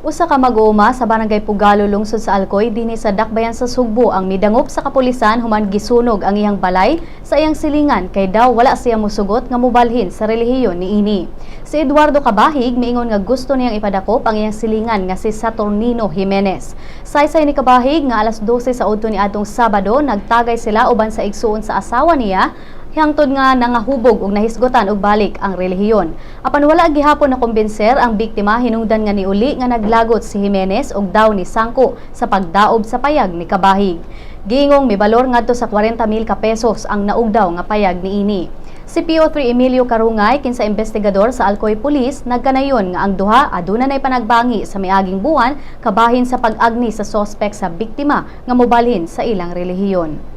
Usa ka mag-uuma sa Barangay Pugalo, lungsod sa Alcoy, dinhi sa dakbayan sa Sugbo ang midangop sa kapulisan human gisunog ang iyang balay sa iyang silingan kay daw wala siya musugot nga mubalhin sa relihiyon niini. Si Eduardo Kabahig miingon nga gusto niyang ipadakop ang iyang silingan nga si Saturnino Jimenez. Saysay ni Kabahig nga alas 12 sa udto ni adtong Sabado nagtagay sila uban sa igsuon sa asawa niya hangtod nga nangahubog og nahisgutan og balik ang relihiyon. Apan wala gihapon na kumbinser ang biktima hinungdan nga niuli nga naglagot si Jimenez og daw ni sangko sa pagdaob sa payag ni Kabahig. Giingong mibalor ngadto sa 40,000 ka pesos ang naugdaw nga payag niini. Si PO3 Emilio Karungay, kinsa investigador sa Alcoy Police, nagkanayon nga ang duha aduna nay panagbangi sa miaging buwan kabahin sa pag-agni sa sospek sa biktima nga mobalhin sa ilang relihiyon.